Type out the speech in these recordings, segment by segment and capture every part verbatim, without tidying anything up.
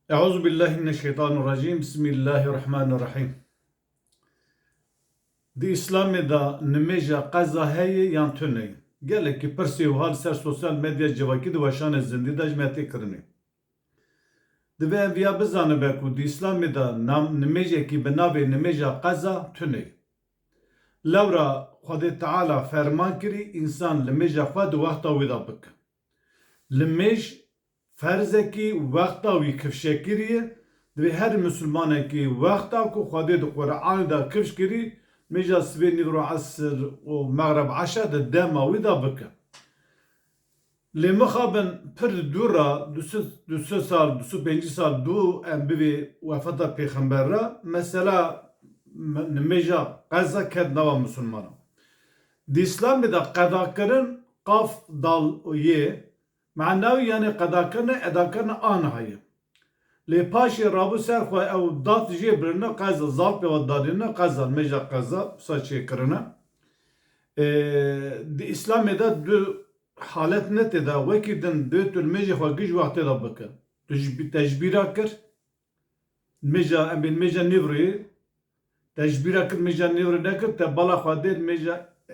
Eûzubillahimineşşeytanirracîm. Bismillahirrahmanirrahîm. Di Îslamê de nimêja qeza heye yan tune ye? Gelekî pirsê wiha li ser sosyal medya civakî di weşanê zindî de ji me tê kirinê. Divê em viya bizanibe ku di Îslamê de nam-, nimêjekî bi navê nimêja qeza tune ye. Lewra Xwedê Teala ferman kirî însan limêja xwe di wexta wî de bike. Limêj ferzekî wexta wî kifşekirî ye. Divê her misilmanekî wexta ku Xwedê di Quranê de kifş kirî, nimêja sibê, nîvro, esir û mexreb, eşa di dema wî de bike. Lê mixabin pir dû re, du sed, du sed sal, du sed pêncî sal dû em bivê wefata Pêxember re, mesela me-, nimêja qeza ket nava misilmanan. Di Îslamê de qedakirin qaf dal yê, mana wî, yanî qedakirine, edakirine a niha ye. Lê paşê rabû ser xwe ew dat jê birine qeza, zal pê ve dadîne qeza, nimêja qeza wisa çêkirine. Ê, di Îslamê de du halet ne tê de, wekî din dê tu nimêjê xwe giş wextê de bike. Tu ji bî-, tecbîra kir, nimêja, em bê nimêja nîvrûyê, tecbîra kir, nimêja nîvrûyê nekir, te bala xwe dê nimêja, e,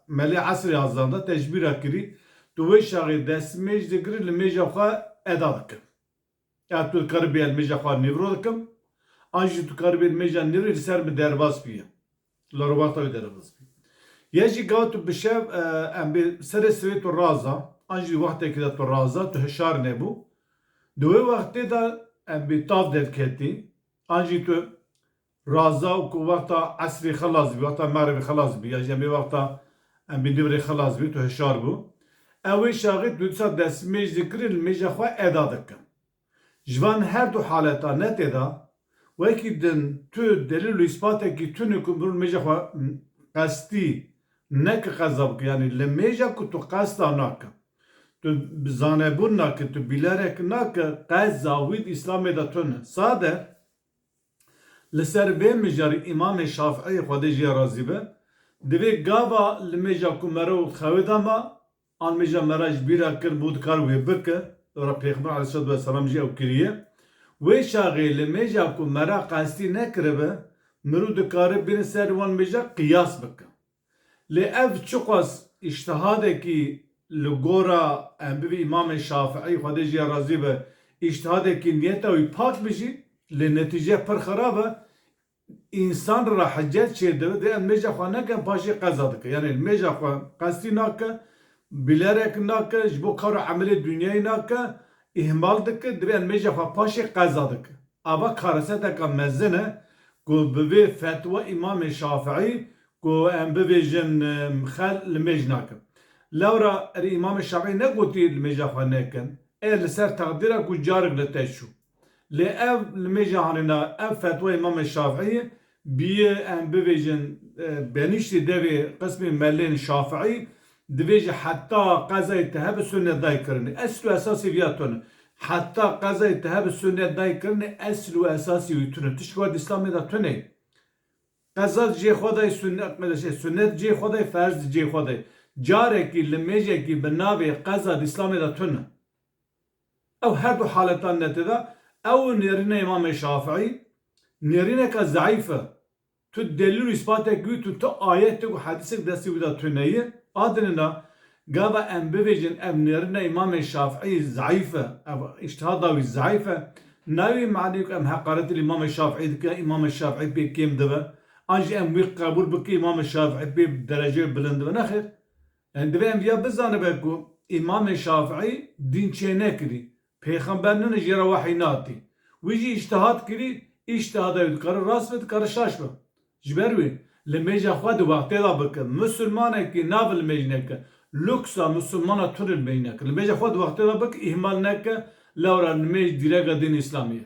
melê esrê azan de tecbîra kirî, tu wê şaxê destmêj digirî, nimêja xwe eda dike. Ya tu dikarî bê nimêja xwe nîvro dikim, an jî tu karî bê nimêja nîvrûyê li ser min derbas bîye. Li rewata wê derbas bî. Ya jî gava tu bi şev, e, em bê serê sivê tu raza, an jî wextekî de tu raza, tu hişar nebû. Di wê wextê de em bê tav derketî, an jî tu raza û ku wexta esrê xelas bî, wexta mexribê xelas bî, ya jî em bê wexta em bê nîvrê xelas bî, tu hişar bû. Ew wê şaxê tu dîsa destmêj dikirî, nimêja xwe eda dike. Ji van her du haleta ne tê de, wekî din tu delîl û îspatekî tune ku mirov nimêja xwe qestî neke qeza bike, yanî nimêja ku tu qesta nake, tu bi zanebûn nake, tu bîlerek nake, qeza wî di Îslamê de tune. Sade li ser vê mijarî Îmamê Şafîî, Xwedê jê razî be, divê gava nimêja ku meriv xewê de ma, an nimêja meriv ji bîra kir bû dikar wê bike, lewra Pêxember aleyhisselatu vesselam jî ew kiriye. Wê çaxê nimêja ku meriv qestî nekiribe, mirov dikare bîne ser wan nimêja qiyas bike. Lê ev çiqas îctihadekî li gora em bivî Îmamê Şafîî, Xwedê jê razî be, îctihadekî niyeta wî pak be jî, lê netîce pir xirab e. Însan re hicet çêdibe, divê em nimêja xwe nekin, paşê qeza dike. Yanî nimêja xwe qestî nake, bîlerek nake, ji bo kar û emelê dinyayî nake, îhmal dike, divê em nimêja xwe paşê qeza dike. Ava kareseteka mezin e ku bi vê fetwa Îmamê Şafîî ku em bibêjin, em, xel nimêj nake. Lewra erê Îmamê Şafîî negotiye nimêja xwe nekin. Ê li ser teqdîra ku carek li te çû. Lê ev nimêja hanîna, ev fetwa Îmamê Şafîî bîye, em bibêjin, e, benîştî devê qismê melên Şafîî, divê ji heta qezayê te hebe sunnet dayê kirinê. Esl û esasî viya tune. Heta qezayê te hebe sunnet dayê kirinê, esl û esasî wî tune. Tişt ku di Îslamê de tune. Qeza cê xwe dayê sunnet, şey, sunnet cê xwe dayê, ferz cê xwe dayê. Carekî, nimêjekî bi navê qeza di Îslamê de tune. Ew her du haletan ne tê de, ew nêrîna Îmamê Şafîî, nêrîneka zeîf e. Tu delîl û îspatek wî, tu, tu ayetek û hedîsek destê wî de tune ye. A dinê na, gava em bivêjin ev nêrîna Îmamê Şafîî zeîf e, ev îctihada wî zeîf e, nayê manî ku em heqaretê li Îmamê Şafîî dikin, Îmamê Şafîî pê kêm dibe, an jî em wî qebûl bikin, Îmamê Şafîî pê dereceyê bilind dibe. Nexêr. Yanî divê em viya bizanibe ku Îmamê Şafîî dîn çênekirî, Pêxember nine jê re wehî nehatî. Wî jî îctihad kirî, îctihada wî dikare rast be, dikare şaş be. Ji ber wê nimêja xwe di wextê de bike. Misilmanekî nav nimêj neke. Luksa misilmana tune nimêj neke. Nimêja xwe di wextê de bike, îhmal neke, lewra nimêj dîreka dîn Îslamî ye.